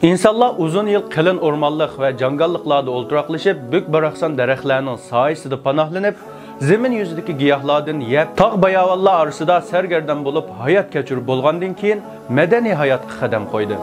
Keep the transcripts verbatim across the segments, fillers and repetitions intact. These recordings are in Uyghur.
ئىنسانلار ئۇزۇن يىل قېلىن ئورمانلىق ۋە جاڭگاللىقلاردا ئولتۇراقلىشىپ، بۈك-باراقسان دەرەخلەرنىڭ سايىسىدا پاناھلىنىپ، زېمىن يۈزىدىكى گىياھلاردىن يەپ، تاغ-باياۋانلار ئارىسىدا سەرگەردان بولۇپ ھايات كەچۈرۈپ بولغاندىن كېيىن، مەدەنىي ھاياتقا قەدەم قويدى.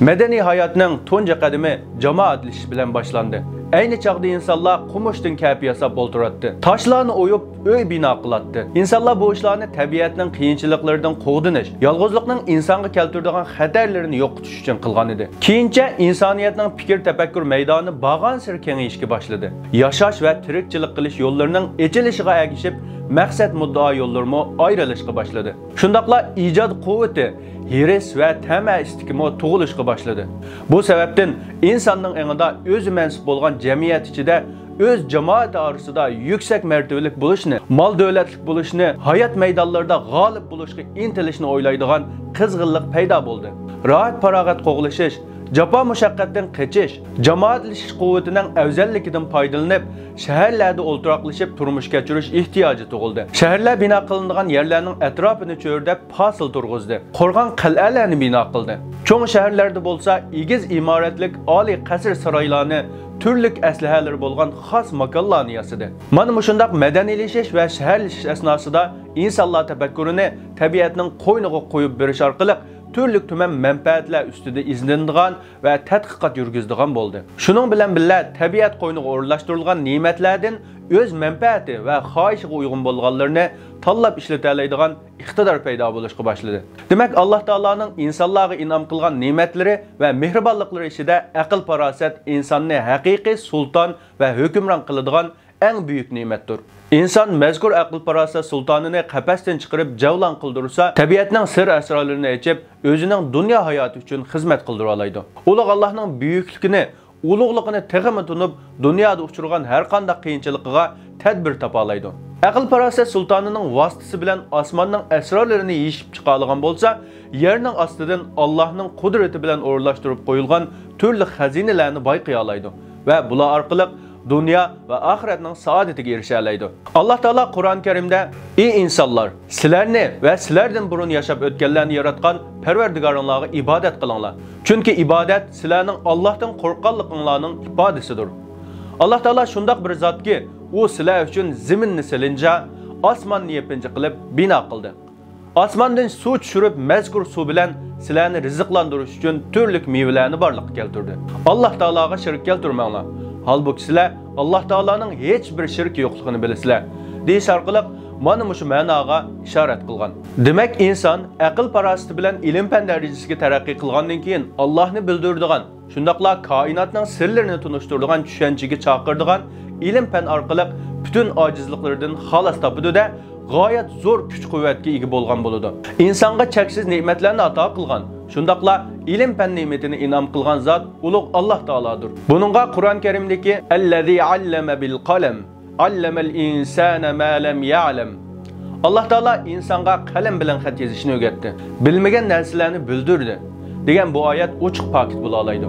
مەدەنىي ھاياتنىڭ تۇنجى قەدىمى جامائەتلىشىش بىلەن باشلاندى. ئەينى چاغدا ئىنسانلار قومۇشتىن كەپە ياساپ ئولتۇراتتى. تاشلارنى ئويۇپ، ئۆي بىنا قىلاتتى. ئىنسانلار بۇ ئىشلارنى تەبىئەتنىڭ قىيىنچىلىقلىرىدىن قوغدىنىش، يالغۇزلۇقنىڭ ئىنسانغا كەلتۈرىدىغان خەتەرلىرىنى يوقىتىش ئۈچۈن قىلغان ئىدى. كېيىنچە ئىنسانىيەتنىڭ پىكىر تەپەككۇر مەيدانى بارغانسېرى كېڭىيىشكە باشلىدى. ياشاش ۋە تىرىكچىلىك قىلىش يوللىرىنىڭ ئېچىلىشىغا ئەگىشىپ، مەقسەت مۇددىئا يوللىرىمۇ ئايرىلىشقا باشلىدى. شۇنداقلا ئىجاد قۇۋۋىتى، ھېرىس ۋە تەمە ئىستىكىمۇ تۇغۇلۇشقا باشلىدى. بۇ سەۋەبتىن ئىنساننىڭ ئېڭىدا ئۆزى مەنسۇپ بولغان جەمئىيەت ئىچىدە ئۆز جامائىتى ئارىسىدا يۈكسەك مەرتىۋىلىك بولۇشنى، مال-دۆلەتلىك بولۇشنى، ھايات مەيدانلىرىدا غالىب بولۇشقا ئىنتىلىشنى ئويلايدىغان قىزغىنلىق پەيدا بولدى. راھەت-پاراغەت قوغلىشىش، جاپا-مۇشەققەتتىن قېچىش، جامائەتلىشىش قۇۋۋىتىنىڭ ئەۋزەللىكىدىن پايدىلىنىپ، شەھەرلەردە ئولتۇراقلىشىپ تۇرمۇش كەچۈرۈش ئېھتىياجى تۇغۇلدى. شەھەرلەر بىنا قىلىنىدىغان يەرلەرنىڭ ئەتراپىنى چۆرىدەپ، پاسىل تۇرغۇزدى. قورغان قەلئەلەرنى بىنا قىلدى. چوڭ شەھەرلەردە بولسا ئېگىز ئىمارەتلىك ئالىي قەسىر سارايلارنى، تۈرلۈك ئەسلىھەلىرى بولغان خاس ماكانلارنى ياسىدى. مانا مۇشۇنداق مەدەنىيلىشىش ۋە شەھەرلىشىش ئەسناسىدا ئىنسانلار تەپەككۇرىنى تەبىئەتنىڭ قوينىغا قويۇپ بېرىش ئارقىلىق تۈرلۈك تۈمەن مەنپەئەتلەر ئۈستىدە ئىزدىنىدىغان ۋە تەتقىقات يۈرگۈزىدىغان بولدى. شۇنىڭ بىلەن بىللە، تەبىئەت قوينىغا ئورۇنلاشتۇرۇلغان نېمەتلەردىن ئۆز مەنپەئەتى ۋە خاھىشىغا ئۇيغۇن بولغانلىرىنى تاللاپ ئىشلىتەلەيدىغان ئىقتىدار پەيدا بولۇشقا باشلىدى. دېمەك، ئاللا تائالانىڭ ئىنسانلارغا ئىنئام قىلغان نېمەتلىرى ۋە مېھرىبانلىقلىرى ئىچىدە ئەقىل-پاراسەت ئىنساننى ھەقىقىي سۇلتان ۋە ھۆكۈمران قىلىدىغان ئەڭ بۈيۈك نېمەتتۇر. ئىنسان مەزكۇر ئەقىل-پاراسەت سۇلتانىنى قەپەستىن چىقىرىپ جەۋلان قىلدۇرسا، تەبىئەتنىڭ سىر-ئەسرارلىرىنى ئېچىپ، ئۆزىنىڭ دۇنيا ھاياتى ئۈچۈن خىزمەت قىلدۇرالايدۇ. ئۇلۇغ ئاللانىڭ بۈيۈكلۈكىنى، ئۇلۇغلۇقىنى تېخىمۇ تونۇپ، دۇنيادا ئۇچرىغان ھەرقانداق قىيىنچىلىقىغا تەدبىر تاپالايدۇ. ئەقىل-پاراسەت سۇلتانىنىڭ ۋاسىتىسى بىلەن ئاسماننىڭ ئەسرارلىرىنى يېشىپ چىقالىغان بولسا، يەرنىڭ ئاستىدىن ئاللانىڭ قۇدرىتى بىلەن ئورۇنلاشتۇرۇپ قويۇلغان تۈرلۈك خەزىنىلەرنى بايقىيالايدۇ ۋە بۇلار ئارقىلىق دۇنيا ۋە ئاخىرەتنىڭ سائادىتىگە ئېرىشەلەيدۇ. ئاللا تائالا قۇرئان كەرىمدە، ئى ئىنسانلار، سىلەرنى ۋە سىلەردىن بۇرۇن ياشاپ ئۆتكەنلەرنى ياراتقان پەرۋەردىگارىڭلارغا ئىبادەت قىلىڭلار. چۈنكى ئىبادەت سىلەرنىڭ ئاللاھتىن قورققانلىقىڭلارنىڭ ئىپادىسىدۇر. ئاللا تائالا شۇنداق بىر زاتكى، ئۇ سىلەر ئۈچۈن زېمىننى سېلىنجا، ئاسماننى يېپىنجا قىلىپ بىنا قىلدى. ئاسماندىن سۇ چۈشۈرۈپ، مەزكۇر سۇ بىلەن سىلەرنى رىزىقلاندۇرۇش ئۈچۈن تۈرلۈك مېۋىلەرنى بارلىققا كەلتۈردى. ئاللا تائالاغا شېرىك كەلتۈرمەڭلار. ھالبۇكى، سىلەر ئاللا تائالانىڭ ھېچ بىر شېرىكى يوقلۇقىنى بىلىسىلەر، دېيىش ئارقىلىق مانا مۇشۇ مەناغا ئىشارەت قىلغان. دېمەك، ئىنسان ئەقىل-پاراسىتى بىلەن ئىلىم-پەن دەرىجىسىگە تەرەققىي قىلغاندىن كېيىن، ئاللانى بىلدۈرىدىغان، شۇنداقلا كائىناتنىڭ سىرلىرىنى تونۇشتۇرىدىغان چۈشەنچىگە چاقىرىدىغان ئىلىم-پەن ئارقىلىق پۈتۈن ئاجىزلىقلىرىدىن خالاس تاپىدۇ-دە، غايەت زور كۈچ-قۇۋۋەتكە ئىگە بولغان بولىدۇ. ئىنسانغا چەكسىز نېمەتلەرنى ئاتا قىلغان، شۇنداقلا ئىلىم-پەن نېمىتىنى ئىنئام قىلغان زات ئۇلۇغ ئاللا تائالادۇر. بۇنىڭغا قۇرئان كەرىمدىكى «ئەللەزى ئەللەمە بىل قەلەم، ئەللەمەل ئىنسانە مە لەم يەلەم»، ئاللا تائالا ئىنسانغا قەلەم بىلەن خەت يېزىشنى ئۆگەتتى، بىلمىگەن نەرسىلەرنى بىلدۈردى، دېگەن بۇ ئايەت ئوچۇق پاكىت بولالايدۇ.